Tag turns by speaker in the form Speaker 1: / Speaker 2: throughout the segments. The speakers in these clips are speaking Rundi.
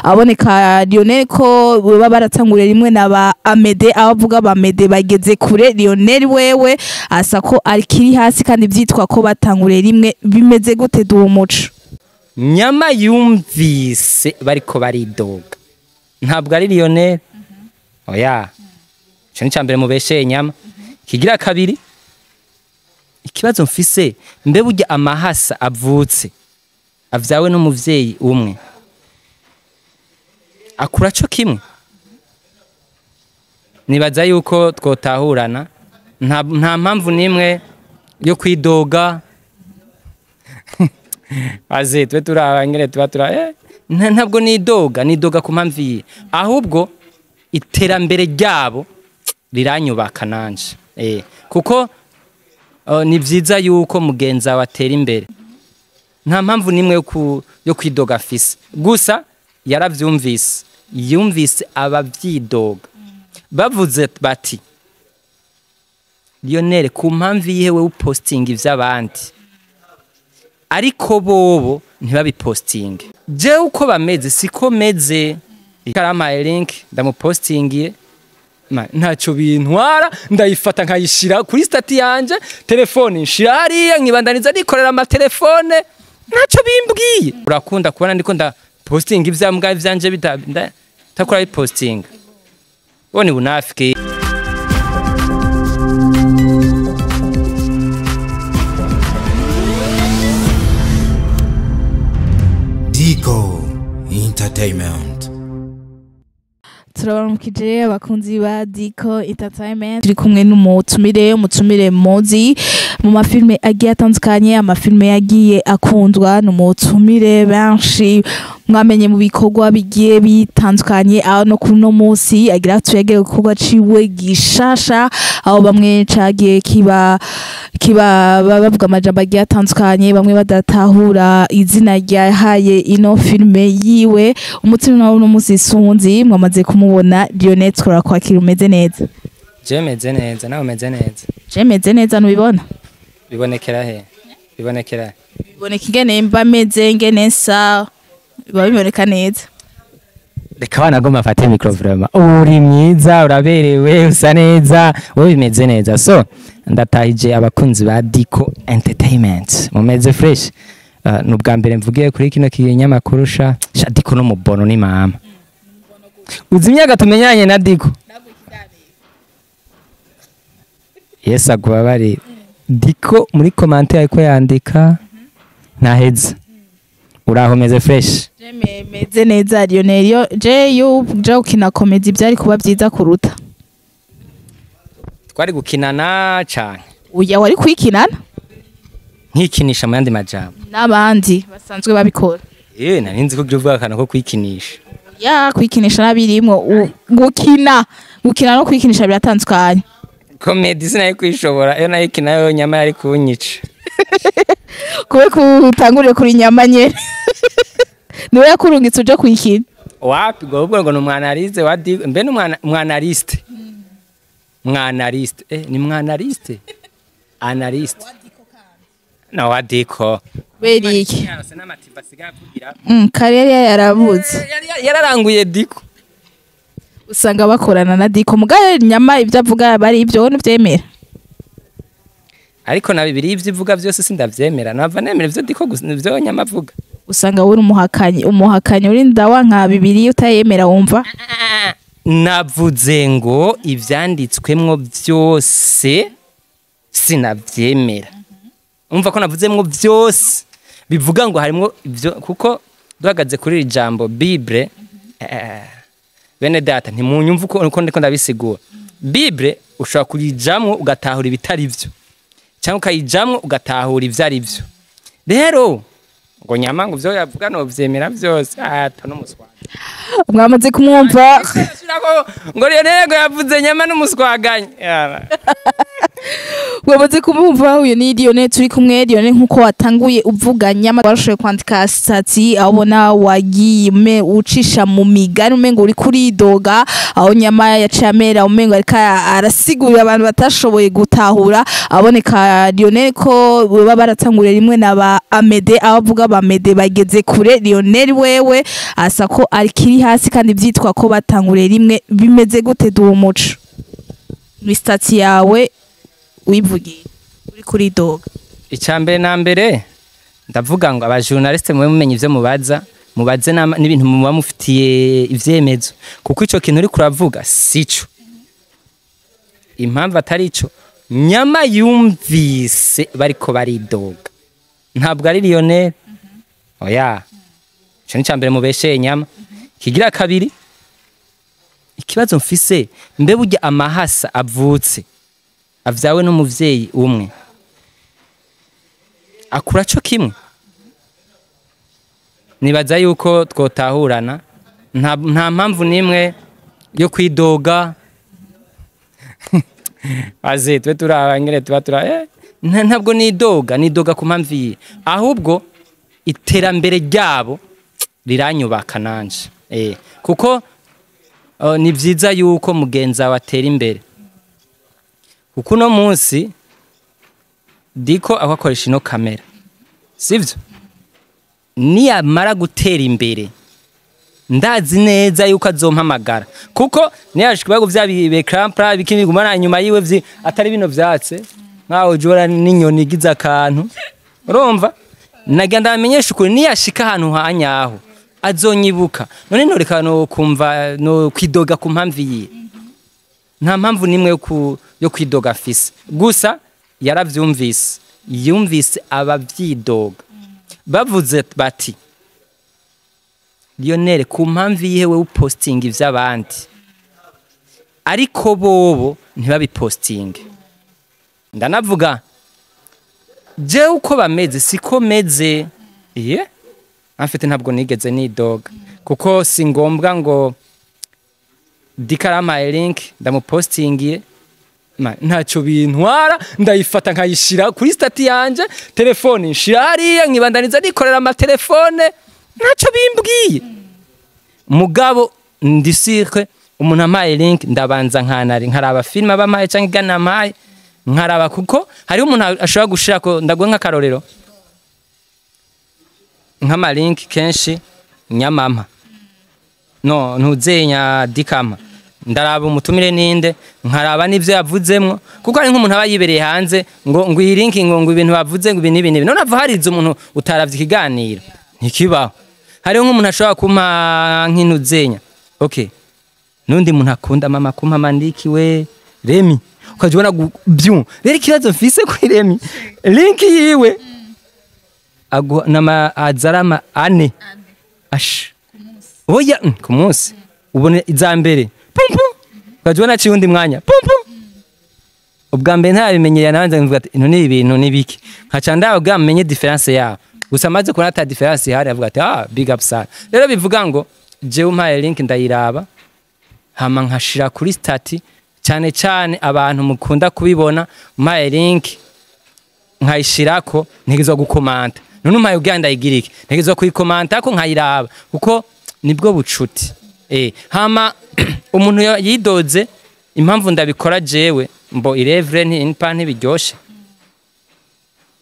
Speaker 1: Aboneka Lionel ko baba baratanguriye rimwe na ba Amede, abavuga ba Amede bageze kure, Lionel wewe asa ko akiri hasi kandi vyitwa ko batanguriye rimwe. Bimeze gute duwo muco?
Speaker 2: Nyama yumvise bariko baridoga ntabwo ari Lionel. Oya, ico ni cambere mubesheye nyama. Kigira kabiri, ikibazo mfise, mbe burya amahasa avutse avyawe n'umuvyeyi umwe akura co kimwe? Nibaza yuko twotahurana, nta mpamvu nimwe yo kwidoga. Aze twe turaba ngere tuba tura ntabwo nidoga ku mpamvu iyi, ahubwo iterambere ryabo riranyubaka nanje. Kuko ni vyiza yuko mugenza watera imbere, nta mpamvu nimwe yo kwidoga afise. Gusa yaravyumvise, yumvise abavyidoga bavuze bati Lionel ku mpamvu yihe wewe upostinga ivy'abandi ariko bobo ntibabipostinge. Jewe uko bameze siko meze, karampaye link ndamupostingiye, ntacyo bintwara, ndayifata nkayishira kuri stati yanje, telefone nshira hariya nkibandaniza nikorera amatelefone, ntacyo bimbwiye. Urakunda kubona ndiko ndapostinga ivyambwa ivyanje bitakora bipostinga, bo ni bunafiki.
Speaker 3: Dico Entertainment.
Speaker 1: Turabaramukije abakunzi ba Dico Entertainment, turi kumwe n'umutumire, umutumire muzi mu mafilme agiye atandukanye, amafilme yagiye akundwa n'umutumire benshi mwamenye mu bikorwa bigiye bitandukanye, aho no kuno munsi agira tuyagere gukorwa ciwe gishasha, aho bamwe cagiye kiba bavuga amajambo agiye atandukanye, bamwe badatahura izina ryahaye ino filme yiwe. Umutumire nawe uno munsi sunzi mwamaze kumubona, Lionel turakwakira, umeze neza?
Speaker 2: Je meze neza, nawe umeze neza?
Speaker 1: Je meze neza, nubibona?
Speaker 2: Bibonekera he? Bibonekera
Speaker 1: biboneka ingene mba meze, ingene nsa, biba biboneka neza.
Speaker 2: Reka bana goma afate micro vraiment. Uri mwiza, uraberewe, usa neza, wowe bimeze neza. So ndatahije abakunzi ba Dico Entertainment, mumeze fresh. Nubwa mbere mvugiye kuri kino kinyamakuru sha Dico no mubono ni mama. Uzi imyaka tumenyanye na Dico? Yes agubabare. Dico muri commentaire ariko yandika ntaheza. Uraho meze fresh?
Speaker 1: Je meze neza Lionel. Yo je yo je ukina comedy byari kuba byiza kuruta.
Speaker 2: Twari gukinana cyane.
Speaker 1: Uya wari kwikinana?
Speaker 2: Nkikinisha mu yandi majambo.
Speaker 1: Nabandi basanzwe babikora.
Speaker 2: Nari nzi ko uvuga akantu ko kwikinisha.
Speaker 1: Ya kwikinisha nabirimo, gukina no kwikinisha biratandukanye.
Speaker 2: Comedy sinayi kwishobora, iyo nayikina yo nyama yari kunyica.
Speaker 1: Kube kutanguriye kuri nyama nyene. Niwe yakurungitse uje kuyikina?
Speaker 2: Wapi go ngo ni umwanaliste wa mbe ni umwanaliste. Mwanaliste ni mwanaliste. Analyste. Na wa Dico.
Speaker 1: Kubera iki? Karere yarabuze.
Speaker 2: Yararanguye Dico.
Speaker 1: Usanga bakorana na Dico mugaye nyama ibyo avuga bari ibyo ntuvyemera.
Speaker 2: Ariko na bibiri ivyo ivuga byose sindavyemera, nava nemera ivyo Dico gusa ivyo nyama avuga.
Speaker 1: Usanga uri umuhakanyi uri ndawa nka bibiri utayemera wumva.
Speaker 2: Navuze ngo ivyanditswemwo byose sinavyemera. Umva ko navuzemwo byose bivuga ngo harimo ivyo, kuko duhagaze kuri iri jambo Bible. Bene data ntimunyumva uko ndiko ndabisigura. Bible ushobora kuyijamwo ugatahura ibitari byo, cyangwa ukayijamwo ugatahura ivyo ari byo. Rero ngo nyama ngo vyo yavuga no vyemera byose, ato n'umuswa.
Speaker 1: Mwamaze kumwumva
Speaker 2: ngo Lionel yavuze nyama n'umuswaganye.
Speaker 1: Mwamaze kumumva, uyu ni Lionel turi kumwe. Lionel, nkuko watanguye uvuga, nyama warashoboye kwandika statut aho ubona wagiye ucisha mu migani, umengo uri kuridoga, aho nyama yaciye amera umengo ariko arasigurira abantu batashoboye gutahura. Aboneka Lionel ko baba baratanguriye rimwe na ba Amede, aho avuga ba Amede bageze kure, Lionel wewe asa ko akiri hasi kandi vyitwa ko batanguriye rimwe. Bimeze gute? Duha umuco ni statut yawe wivugiye uri kuridoga.
Speaker 2: Icya mbere na mbere, ndavuga ngo abajournaliste mube mumenye ivyo mubaza, mubaze n'ibintu muba mufitiye ivyemezo, kuko ico kintu uri kuravuga sico. Impamvu atari ico, nyama yumvise bariko baridoga, ntabwo ari Lionel. Oya, ico ni icya mbere mubesheye nyama. Kigira kabiri, ikibazo mfise, mbe burya amahasa avutse avyawe n'umuvyeyi umwe akura co kimwe? Nibaza yuko twotahurana, nta mpamvu n'imwe yo kwidoga. Aze twe turaba ngene tuba tura ntabwo nidoga, nidoga ku mpamvu iyi, ahubwo iterambere ryabo riranyubaka nanje, kuko ni vyiza yuko mugenzi wawe atera imbere, kuko uno munsi diko aho akoresha ino kamera, sivyo? Niyamara gutera imbere, ndazi neza yuko azompamagara, kuko niyashika ibibago vya bikrampra bikindi bigumana inyuma yiwe atari bino vyatse nkaho ujora n'inyoni igize akantu. Urumva, nagira ndamenyesha ukuri, niyashika ahantu hanyaho azonyibuka. None noreka no kumva no kwidoga ku mpamvu yiye? Nta mpamvu nimwe yo kwidoga afise. Gusa yaravyumvise, yumvise abavyidoga bavuze bati: "Lionel, ku mpamvu yihe wewe upostinga ivy'abandi, ariko bobo ntibabipostinge?" Ndanavuga, jewe uko bameze siko meze. Iye amfite, ntabwo nigeze nidoga, kuko si ngombwa ngo dikarampaye link ndamupostingiye. Ntacyo bintwara, ndayifata nkayishira kuri statut yanje, telefone nshira hariya, nkibandaniza nikorera amatelefone, ntacyo bimbwiye. Mugabo ndisirwe, umuntu ampaye link ndabanza nkanari nkaraba filime abampaye cyangwa igana ampaye nkaraba, kuko hariho umuntu ashobora gushira ko. Ndaguha nk'akarorero, nk'amalink kenshi nyamampa no ntuzenya dikama, ndaraba umutumire ninde, nkaraba n'ivyo yavuzemwo, kuko hari nk'umuntu aba yibereye hanze ngo iyi link ngo ibintu bavuze ngo ibi n'ibi n'ibi, none ava harize umuntu utaravye ikiganiro, ntikibaho. Hariho nk'umuntu ashobora kumpa nk'intuzenya, okay, nundi muntu akunda mama kumpa mandiki we Remi, ukaja ubona byu. Rero ikibazo mfise kuri Remi, link yiwe aguha nama azarama ane ash oya, ku munsi ubone iza mbere pum pum, ukaja ubona aciye undi mwanya pum pum. Ubwa mbere ntabimenyereye, nabanza nvuga ati ino ni ibintu nibiki, nkaca ndabwa menye différence yabo. Gusa maze kubona ata différence ihari, avuga ati: "Ah, big up sana." Rero bivuga ngo jewe umpaye link ndayiraba, hama nkashira kuri statut. Cyane cyane abantu mukunda kubibona, umpaye link nkayishirako, ntegerezwa gukomanta. None umpaye ubwira ndayigira iki? Ntegerezwa kuyikomanta ko nkayiraba, kuko nibwo bucuti. Hama umuntu yidoze, impamvu ndabikora jewe, mbo irevre nti ntibiryoshe.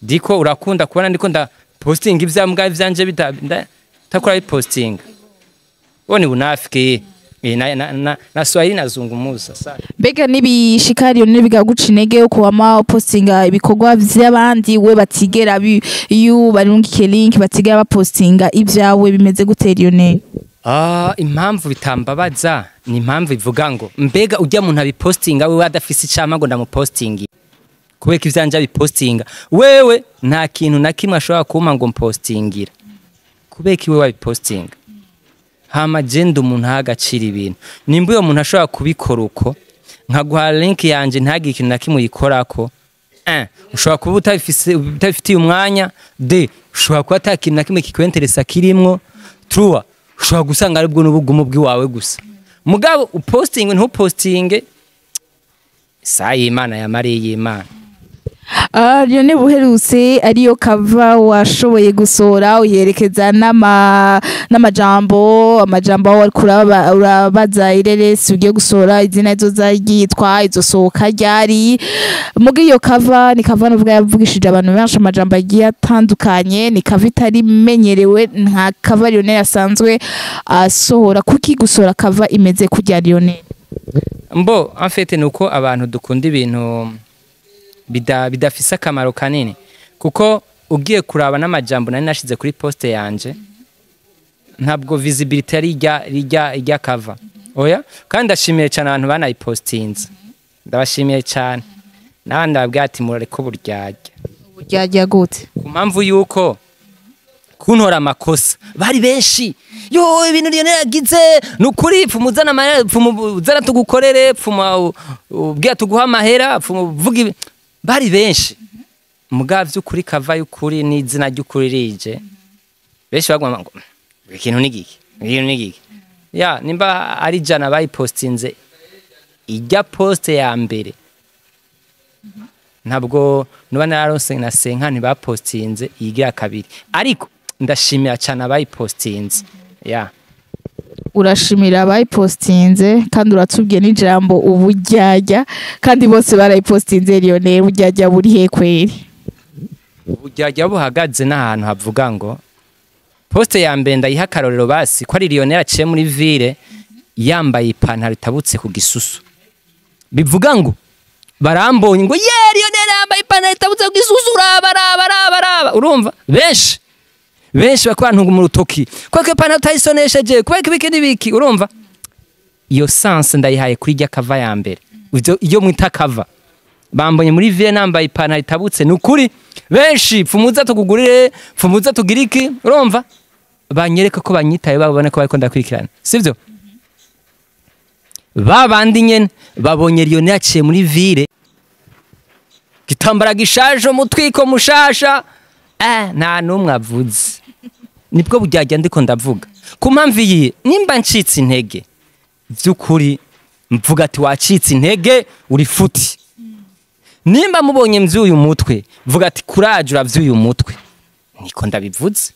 Speaker 2: Diko urakunda kubona ndiko nda posting ivyambwa ivyanje bita takora biposting, wo ni unafiki. Na Swahili nazungumuza sana.
Speaker 1: Mbega nibishika Lionel bigaguca intege kuwama upostinga ibikorwa vy'abandi, we batigera iyo barungikiye link batigera bapostinga ibyawe, bimeze gute Lionel?
Speaker 2: Ah, impamvu bitambabaza ni impamvu ivuga ngo mbega ujya muntu abipostinga wewe adafise icama ngo ndamupostingi, kubera ko ivyanje abipostinga wewe nta kintu na kimwe ashobora kumpa ngo mpostingira, kubera ko iwe wabipostinga? Hama je ndi umuntu aha agaciro ibintu. Nimba uyo muntu ashobora kubikora uko, nkaguha link yanje ntagire ikintu na kimwe uyikorako, ushobora kuba utabifitiye umwanya, de ushobora kuba ata kintu na kimwe kikwenteresa kirimwo, trois ushobora gusanga aribwo n'ubugumu bw'iwawe gusa. Mugabo upostinge ntupostinge, isaha y'Imana yamariye y'Imana.
Speaker 1: Lionel, buherutse ariyo cover washoboye gusohora, uyerekeza n'amajambo, amajambo aho wariko urabaza ireresi ugiye gusohora, izina izoza ryitwa, izosohoka ryari. Muga iyo cover ni cover nuvuga yavugishije abantu benshi amajambo agiye atandukanye. Ni cover itari imenyerewe nka cover Lionel asanzwe asohora. Kuki gusohora cover imeze kurya, Lionel?
Speaker 2: Mbo en fait nuko abantu dukunda ibintu bidafise akamaro kanini, kuko ugiye kuraba n'amajambo nari nashize kuri poste yanje, ntabwo visibility ari ijya cover, oya. Kandi ndashimiye cyane abantu banayipostinze, ndabashimiye cyane. N'abandi babwira ati murareke uburyarya.
Speaker 1: Uburyarya gute?
Speaker 2: Ku mpamvu yuko kuntora amakosa bari benshi: "Yo, ibintu Lionel yagize ni ukuri, pfuma uzana amahera, pfuma uzana tugukorere, pfuma ubwira tuguha amahera, pfuma uvuga ibi." Bari benshi. Muga vy'ukuri cover y'ukuri n'izina ry'ukuri rije, benshi baguma ngo ikintu ni giki, ikintu ni giki. Ya nimba ari 100 bayipostinze ijya poste ya mbere, ntabwo nuba nararonse na senka ntibapostinze iyigira kabiri, ariko ndashimira cyane abayipostinze, ya.
Speaker 1: Urashimira abayipostinze kandi uratubwiye n'ijambo uburyarya, kandi bose barayipostinze. Lionel, uburyarya buri he kweri?
Speaker 2: Uburyarya buhagaze n'ahantu havuga ngo poste ya mbere, ndayiha akarorero basi, ko ari Lionel aciye muri ville yambaye ipantaro itabutse ku gisusu. Bivuga ngo barambonye ngo ye, Lionel yambaye ipantaro itabutse ku gisusu, raba, raba, raba, raba. Urumva benshi benshi bakwantunga mu rutoki kubera ko ipantaro utayisonesheje, kubera ko ibiki n'ibiki. Urumva iyo sens ndayihaye kuri rya cover ya mbere. Ivyo iyo mwita cover, bambonye muri ville nambaye ipantaro itabutse, ni ukuri benshi pfumuza tugugurire, pfumuza tugire iki. Urumva banyereka ko banyitaye, babone ko bariko ndakurikirana, sivyo? Ba bandi nyene babonye Lionel yaciye muri ville, gitambara gishaje, umutwiko mushasha, nta numwe avuze. Nibwo buryarya ndiko ndavuga. Ku mpamvu iyi, nimba ncitse intege vy'ukuri, mvuga ati wacitse intege uri futi. Nimba mubonye mvyuye umutwe, vuga ati courage, uravyuye umutwe. Niko ndabivuze.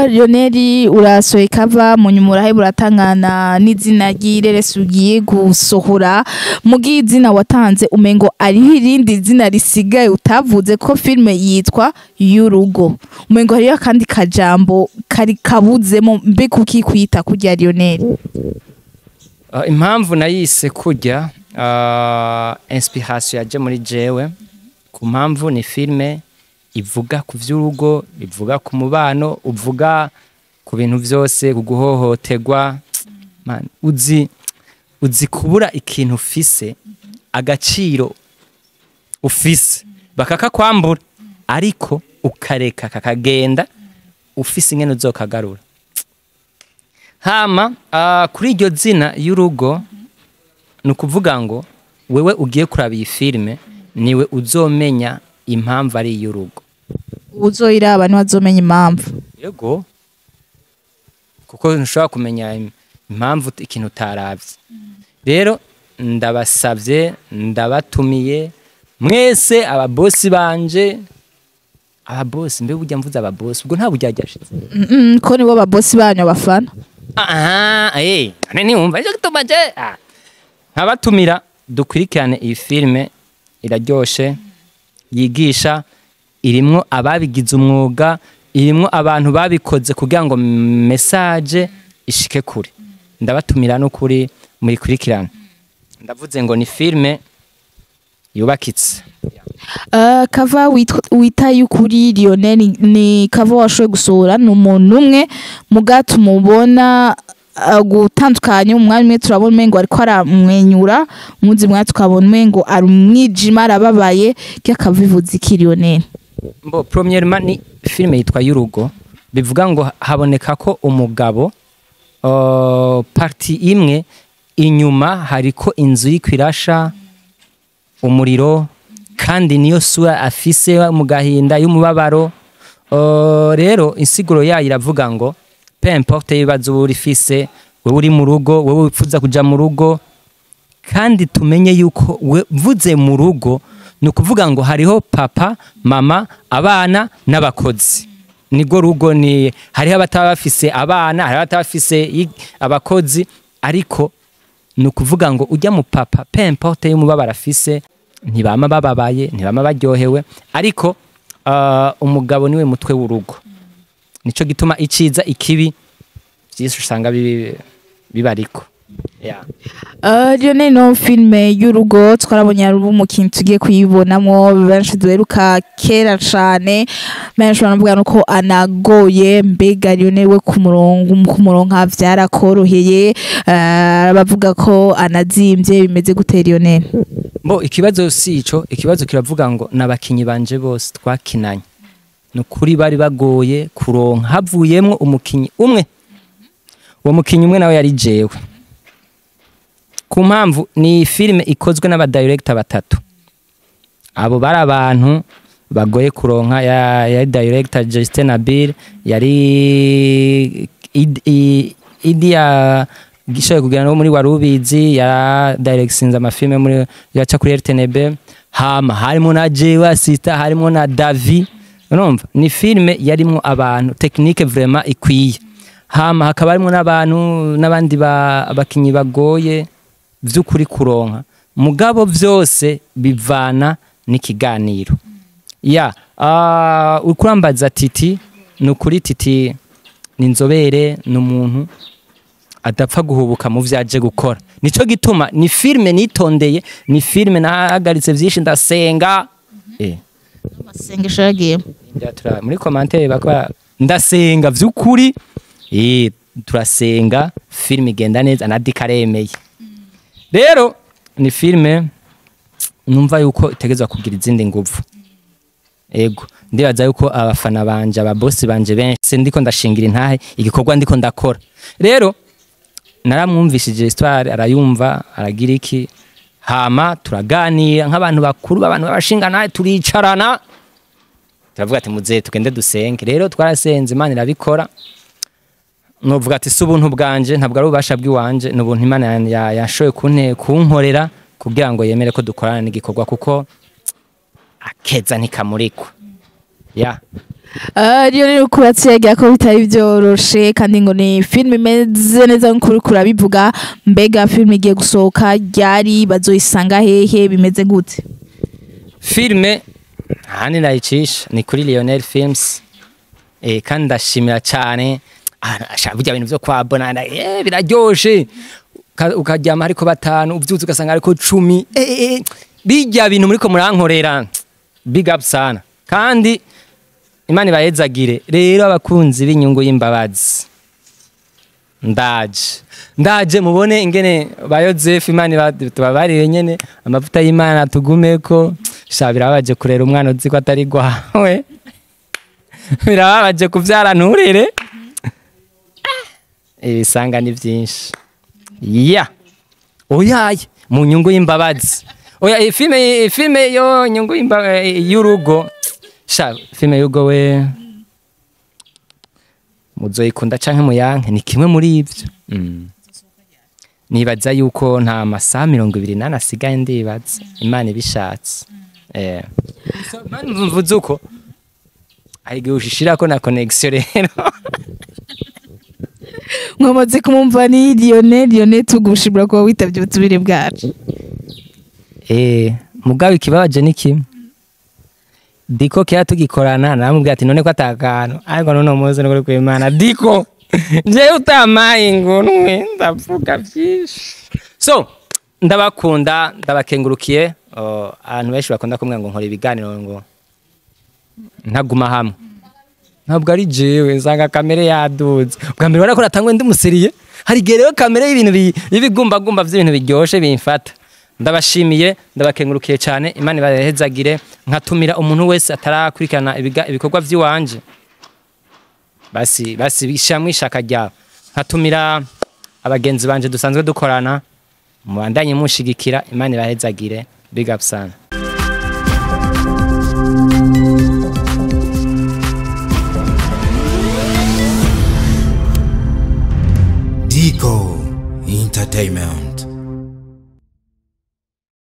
Speaker 1: Lionel, urasohoye cover, mu nyuma uraheba uratangana n'izina ry'ireresi ugiye gusohora. Mugihe izina watanze umengo ariho irindi zina risigaye utavuze, ko filime yitwa y'urugo, umengo hariyo akandi kajambo kari kabuzemo. Mbe kuki kwita kurya, Lionel?
Speaker 2: Impamvu nayise kurya, inspiration yaje muri jewe ku mpamvu ni filme ivuga ku vy'urugo, ivuga ku mubano, uvuga ku bintu vyose, ku guhohoterwa. Man, uzi kubura ikintu ufise, agaciro ufise, bakakakwambura, ariko ukareka kakagenda ufise ingene uzokagarura. Hama kuri iryo zina y'urugo, ni ukuvuga ngo wewe ugiye kuraba iyi filime niwe uzomenya impamvu ari iy'urugo.
Speaker 1: Uzoyiraba niwe azomenya impamvu.
Speaker 2: Yego, kuko ntushobora kumenya impamvu ikintu utaravye. Rero ndabasavye, ndabatumiye mwese, ababosi banje, ababosi. Mbe burya mvuze ababosi, ubwo nta buryarya ashitse?
Speaker 1: Ko nibo babosi banyu, abafana.
Speaker 2: Aha, none ntiwumva nicyo gituma je nkabatumira dukurikirane iyi filime. Iraryoshe, yigisha, irimwo ababigize umwuga, irimwo abantu babikoze kugira ngo message ishike kure. Ndabatumira n'ukuri muyikurikirane. Ndavuze ngo ni filime yubakitse.
Speaker 1: Cover wita y'ukuri, Lionel, ni cover washoboye gusohora ni umuntu umwe, muga tumubona gutandukanye. Umwanya umwe turabona umengo ariko aramwenyura, umundi mwanya tukabona umengo ari umwijima, arababaye. Kyakavivuze iki, Lionel?
Speaker 2: Mbo premièrement ni filime yitwa y'urugo, bivuga ngo haboneka ko umugabo, partie imwe inyuma hariko inzu iriko irasha umuriro, kandi niyo sura afise mu gahinda y'umubabaro. Rero insiguro yayo iravuga ngo peu importe ibibazo uba urifise, wewe uri mu rugo, wewe wifuza kuja mu rugo, kandi tumenye yuko we mvuze mu rugo Ni ukuvuga ngo hariho papa, mama, abana n'abakozi, nibwo rugo. Ni hariho abataba bafise abana, hariho abataba bafise abakozi, ariko ni ukuvuga ngo ujya mu papa, peu importe y'umubabaro afise, ntibama bababaye, ntibama baryohewe, ariko umugabo niwe mutwe w'urugo. Nico gituma iciza, ikibi, byinshi usanga bibariko, yeah.
Speaker 1: Lionel, no filme y'urugo twarabonye ari umukinyi tugiye kuyibonamwo, benshi duheruka kera cane, benshi banavuga nuko anagoye. Mbega Lionel we ku murongo kumuronka vyarakoroheye? Bavuga ko anazimvye, bimeze gute, Lionel?
Speaker 2: Bo, ikibazo si ico. Ikibazo kiravuga ngo n'abakinyi banje bose twakinanye, ni ukuri bari bagoye kuronka, havuyemwo umukinyi umwe. Uwo mukinyi umwe nawe yari jewe, ku mpamvu ni filime ikozwe n'abadirector batatu. Abo bari abantu bagoye kuronka. Ya director Justin Nabil, yari idi ya gishoboye kugira no muri Warubizi, ya directinze amafilme muri yaca kuri RTNB. Hama harimo na jewe assistant, harimo na Davi. Urumva ni filme yarimwo abantu, technique vraiment ikwiye. Hama hakaba harimo n'abantu n'abandi abakinyi bagoye vy'ukuri kuronka, mugabo vyose bivana n'ikiganiro. Ya ukurambaza Titi, ni ukuri Titi ni inzobere, ni umuntu adapfa guhubuka mu vyo aje gukora. Nico gituma ni filme nitondeye, ni filme nahagaritse vyinshi, ndasenga.
Speaker 1: Amasengesho yagiye.
Speaker 2: Muri commentaire bakora ndasenga vy'ukuri. Turasenga, filme igenda neza, na Dikaremeye. Rero ni filme numva yuko itegezwa kugira izindi nguvu. Ego, ndibaza yuko abafana banje, ababosi banje benshi ndiko ndashingira intahe igikorwa ndiko ndakora. Rero naramwumvishije histoire, arayumva, aragira iki, hama turaganira nk'abantu bakuru, abantu babashinga nawe, turicarana, turavuga ati muzehe, tugende dusenge. Rero twarasenze, Imana irabikora. Novuga ati si ubuntu bwanje, ntabwo ari ububasha bw'iwanje, ni ubuntu Imana yashoboye kunkorera kugira ngo yemere ko dukorana n'igikorwa, kuko akeza ntikamurikwa, ya.
Speaker 1: Lionel, kuratse ko bitari byoroshe, kandi ngo ni film imeze neza nk'uko uriko urabivuga. Mbega film igiye gusohoka ryari? Bazoyisanga hehe? Bimeze gute?
Speaker 2: Filme ahandi nayicisha ni kuri Lionel Films. Kandi ndashimira cyane. Burya bintu vyo kwabonana biraryoshe. Ukaryama hariko batanu, uvyutse ugasanga hariko 10. Bijya bintu muriko murankorera, big up sana, kandi Imana ibayezagire. Rero abakunzi b'inyungu y'imbabazi, ndaje, ndaje mubone ingene ba Yozefu. Imana tubabarire nyene, amavuta y'Imana tugumeko. Sha, birababaje kurera umwana uzi ko atari gwawe, birababaje kuvyara nturere. Ibisanga ni byinshi. Ya, oyaye mu nyungu y'imbabazi, oya, iyi filme, iyi filme yo nyungu y'urugo. Sha, filme y'urugo we muzoyikunda canke muyanke, ni kimwe muri ivyo. Nibaza yuko nta masaha 24 asigaye, ndibaza Imana ibishatse. So, mvuze uko hari igihe ushishirako na connection rero.
Speaker 1: Mwamaze kumumva, ni Lionel. Lionel, tugushimira kuba witabye ubutumire bwacu.
Speaker 2: Mugabo ikibabaje ni kimwe. Diko kera tugikorana naramubwira ati none ko atakantu, ariko none umunsi ni kuri kw'Imana. Diko, jewe utamaye ngunwe ndavuga vyinshi. So ndabakunda, ndabakengurukiye. Oh, abantu benshi bakunda kumbwira ngo nkora ibiganiro ngo ntaguma hamwe. Ntabwo ari jewe, nsanga kamere yaduze. Bwa mbere barakora tangwe ndi museriye. Hari igihe rero kamere y'ibintu y'ibigumbagumba vy'ibintu biryoshe bimfata. Ndabashimiye, ndabakengurukiye cyane, Imana ibahezagire. Nkatumira umuntu wese atarakurikirana ibikorwa vy'iwanje, basi basi bishamwe ishaka ryawe. Nkatumira abagenzi banje dusanzwe dukorana, mubandanye mushigikira. Imana ibahezagire, big up sana.
Speaker 3: Dico Entertainment.